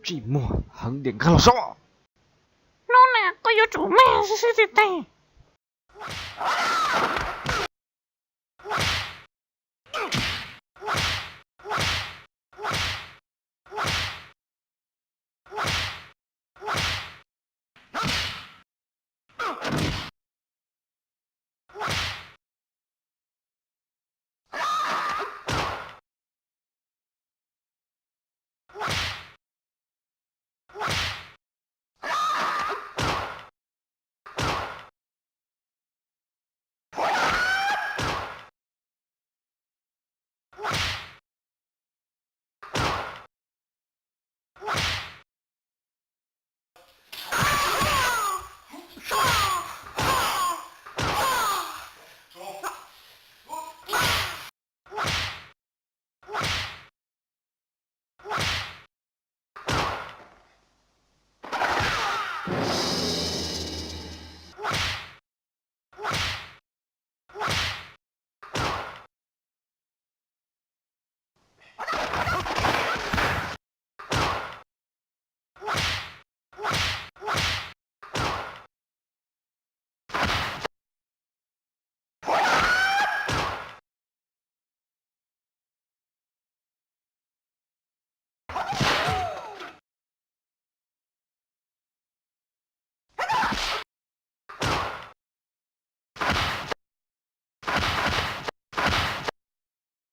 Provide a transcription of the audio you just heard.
Tsis muaj heev tiag, nkag los sob. Hnub no koj yuav tsum mag sib sib teg teg.